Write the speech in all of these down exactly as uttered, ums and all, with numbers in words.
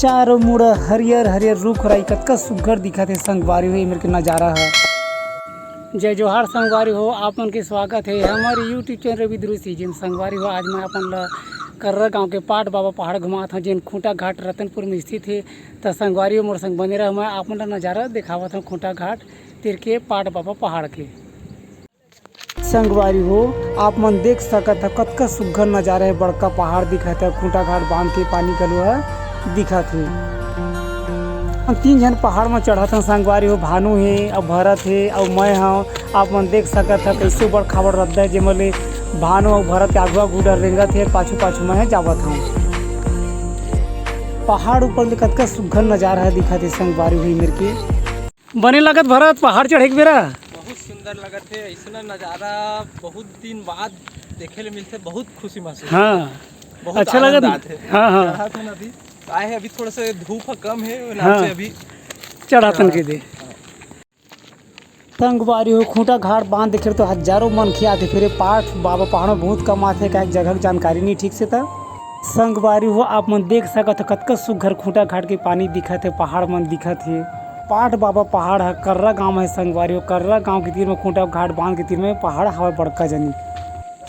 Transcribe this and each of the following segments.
चारों मुड़ हरियर हरियर रुख राई, कतका सुग्घर दिखत हे संगवारी हो, ए मेर के नजारा ह। जय जोहार संगवारी हो, आप मन के स्वागत हे हमर YouTube चैनल रवि ध्रुव सीजन। संगवारी हो, आज मैं अपन ल कर्रा गांव के पाट बाबा पहाड़ घुमात हंव, जेन खूंटा घाट रतनपुर में स्थित हे। त संगवारी हो, मोर संग बने रह, मैं आप मन ल नजारा देखावत हंव खूंटा घाट तीर के पाट बाबा पहाड़ के। संगवारी हो, आप मन देख सकत ह कतका सुग्घर नजारा हे, बड़का पहाड़ दिखत हे, खूंटा घाट बांध के पानी घलो ह दिखत हे। हम तीन झन पहाड़ म चढ़त हन संगवारी हो, भानु हे अउ भरत हे अउ मैं हंव। आप मन देख सकत ह कइसे बड़ खाबड़ रद्दा हे, जेमा ले भानु अउ भरत के आघू आघू डर रेंगत हे, पाछू पाछू मैं ह जावत हंव। पहाड़ ऊपर ले कतका सुग्घर नजारा ह दिखत हे संगवारी हो, ए मेर के। बने लागत भरत, पहाड़ चढ़े के बेरा? बहुत सुंदर लगत हे, अइसना नजारा बहुत दिन बाद देखे ले मिलथे, बहुत खुशी महसूस हाँ। होथे, बहुत अच्छा आनंद लगत। आथे। हाँ, हाँ। चढ़त हन अभी, आए हे अभी, थोड़ा सा धूप ह कम हे, ओला हाँ। से अभी चढ़ातन के दे। हाँ। संगवारी हो, खूंटा घाट बांध देखे तो हजारों मनखे आथे, फेर ए पाट बाबा पहाड़ में बहुत कम आथे, काहे जगह के जानकारी नहीं ठीक से त। संगवारी हो, आप मन देख सकत हो, कतका सुग्घर खूंटा घाट के पानी दिखत हे, पहाड़ मन दिखत हे। पाट बाबा पहाड़ ह कर्रा गांव म हे संगवारी हो, कर्रा गांव के तीर म खूंटा घाट बांध के तीर म पहाड़ हवय बड़का जनी।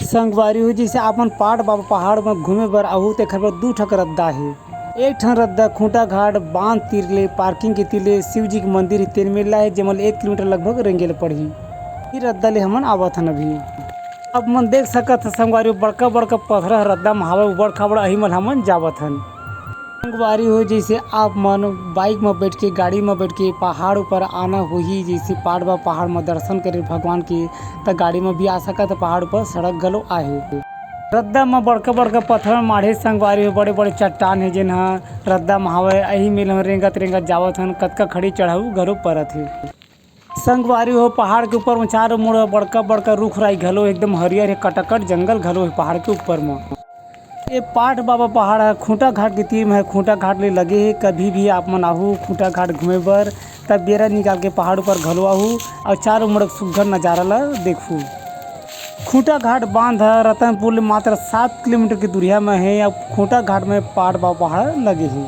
संगवारी हो, जइसे आप मन पाट बाबा पहाड़ म घूमे बर आहू, तेखर बर दू ठक रद्दा हे। एक ठन रद्दा खूंटा घाट बांध तीर ले, पार्किंग के तीर ले शिव जी के मंदिर हे, तेन मेर ला हे, जेमा ले एक किलोमीटर लगभग रेंगे ल पड़ही। ए रद्दा ले हमन आवत हन अभी। आप मन देख सकत ह संगवारी हो, बड़का बड़का पथरा ह रद्दा म हावय, उबड़ खाबड़, अही म ल हमन जावत हन। संगवारी हो, जइसे आप मन बाइक म बइठ के, गाड़ी म बइठ के पहाड़ ऊपर आना होही, जइसे पाट बाबा पहाड़ म दर्शन करे भगवान के, त गाड़ी म भी आ सकत ह। पहाड़ ऊपर सड़क घलो आहे। रद्दा म बड़का बड़का पथरा माढ़े संगवारी हो, बड़े बड़े चट्टान हे, जेन ह रद्दा म हावय। अही मेर हम रेंगत रेंगत जावत हन, कतका खड़ी चढ़ाऊ घलो परत हे। संगवारी हो, पहाड़ के ऊपर म चारों मुड़ बड़का बड़का रुख राई घलो एकदम हरियर हे, कटाकट जंगल घलो हे पहाड़ के ऊपर म। ए पाट बाबा पहाड़ ह खूंटा घाट के तीर म हे, खूंटा घाट ले लगे हे। कभी भी आप मन आहू खूंटा घाट घूमे बर, तब बेरा निकाल के पहाड़ ऊपर घलो आहू अउ चारों मुड़ सुग्घर नजारा ल देखहू। खूंटा घाट बांध ह रतनपुर ले मात्र सात किलोमीटर के दूरिहा म हे। अब खूंटा घाट म पाट बाबा पहाड़ लगे हे।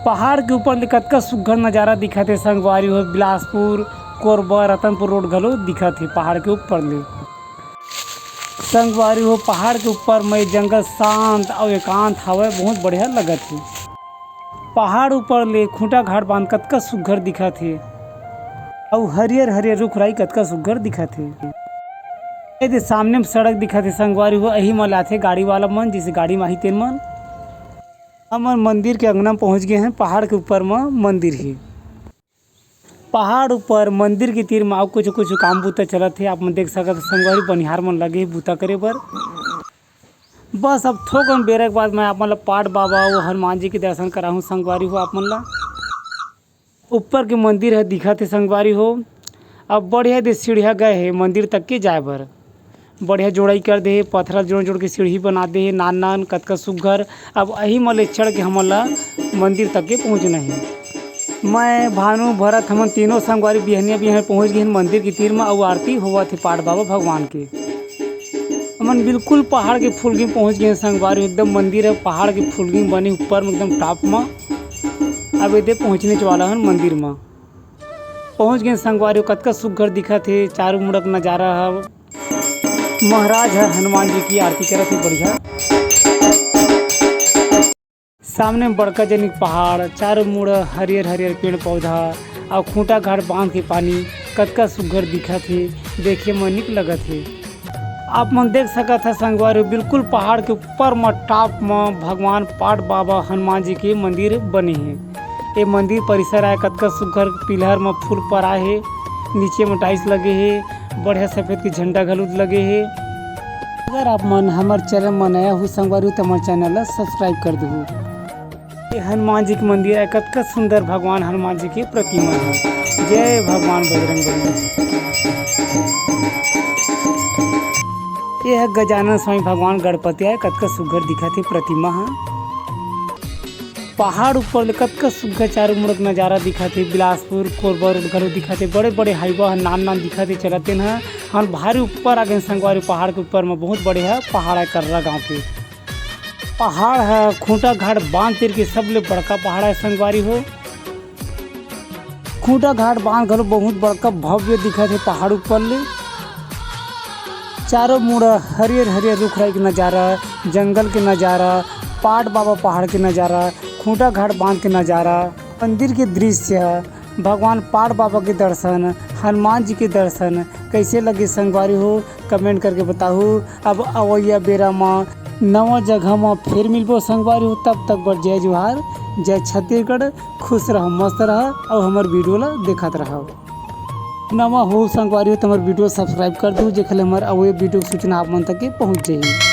पहाड़ के ऊपर ले कतका सुग्घर नजारा दिखत हे संगवारी हो, बिलासपुर, कोरबा, रतनपुर रोड घलो दिखत हे पहाड़ के ऊपर ले। संगवारी हो, पहाड़ के ऊपर म ए जंगल शांत अउ एकांत हवय, बहुत बढ़िया लगत हे। पहाड़ ऊपर ले खूंटा घाट बांध कतका सुग्घर दिखत हे, अउ हरियर हरियर रुख राई कतका सुग्घर दिखत हे। ए दे सामने म सड़क दिखत हे संगवारी हो, एही म लाथे गाड़ी वाला मन, जइसे गाड़ी म आही तेन मन। हमन मंदिर के अंगना म पहुंच गे हन, पहाड़ के ऊपर म मंदिर हे। पहाड़ ऊपर मंदिर के तीर म अउ कुछ कुछ काम बूता चलत हे, आप मन देख सकत हो संगवारी, बनिहार मन लगे हे बूता करे बर। बस अब थोकन बेरा के बाद मैं आप मन ल पाट बाबा अउ हनुमान जी के दर्शन कराहूँ संगवारी हो आप मन ल। ऊपर के मंदिर ह दिखत हे संगवारी हो। अब बढ़िया दे सीढ़िया गए हे मंदिर तक के जाए बर। बढ़िया जोड़ई कर दे हे, पथरा जोड़ जोड़ के सीढ़ी बना दे हे, नान नान कतका सुग्घर। अब अही म ले चढ़ के हमन ला मंदिर तक के पहुँचना हे। मैं, भानु, भरत, हमन तीनों संगवारी बिहनिया बिहनिया पहुँच गे हन मंदिर के तीर म, अउ आरती होवत हे पाट बाबा भगवान के। हमन बिल्कुल पहाड़ के फुलगी म पहुँच गे हन संगवारी, एकदम मंदिर ह पहाड़ के फुलगी म बने ऊपर म एकदम टॉप म। अब एदे पहुँचने च वाला हन मंदिर म। पहुँच गे संगवारी, कतका सुग्घर दिखत हे चारों मुड़क नजारा ह। महाराज ह हनुमान जी के आरती करत हे, बढ़िया। सामने बड़का जनिक पहाड़, चारों मुड़ हरियर हरियर पेड़ पौधा अउ खूंटा घाट बांध के पानी, कतका सुग्घर दिखत हे, देखे म निक लगत हे। आप मन देख सकत ह संगवारी, बिल्कुल पहाड़ के ऊपर म टॉप म भगवान पाट बाबा हनुमान जी के मंदिर बने हे। ए मंदिर परिसर आय, कतका सुग्घर पिलर म फूल पराए हे, नीचे म टाइल्स लगे हे, बढ़िया सफेद के झंडा घलो लगे हे। अगर आप मन हमर चैनल म नया हो संगवारी, त हमर चैनल ल सब्सक्राइब कर दुहू। ये हनुमान जी के मंदिर आय, कतका सुंदर भगवान हनुमान जी के प्रतिमा हे। जय भगवान बजरंग बली। ये ह गजानन स्वामी भगवान गणपति आय, कतका सुग्घर दिखत हे प्रतिमा ह। पहाड़ ऊपर ले कतका सुग्घर चारों मुड़क नजारा दिखत हे। बिलासपुर कोरबा रोड घलो दिखत हे, बड़े बड़े हाईवा ह नान नान दिखत हे। चलत तेन ह हमन भारी ऊपर आ गेन संगवारी, पहाड़ के ऊपर म बहुत बड़े ह पहाड़ आय कर्रा गांव के। पहाड़ ह खूंटा घाट बांध तीर के सबले बड़का पहाड़ है संगवारी हो। खूंटा घाट बांध घलो बहुत बड़का भव्य दिखत हे पहाड़ ऊपर ले। चारों मुड़ा हरियर हरियर रुख राई के नजारा, जंगल के नजारा, पाट बाबा पहाड़ के नजारा, खूंटा घाट बांध के नजारा, मंदिर के दृश्य, भगवान पाट बाबा के दर्शन, हनुमान जी के दर्शन कैसे लगे संगवारी हो, कमेंट करके बताहू। अब अवइया बेरा म नवा जगह म फिर मिलबो संगवारी हो, तब तक बर जय जोहार, जय छत्तीसगढ़। खुश रह, मस्त रह अउ हमर वीडियो ला देखत रह। नवा हो संगवारी हो त हमर वीडियो सब्सक्राइब कर दू, जेखर ले हमर अवइया वीडियो के सूचना आप मन तक के पहुंच जाही।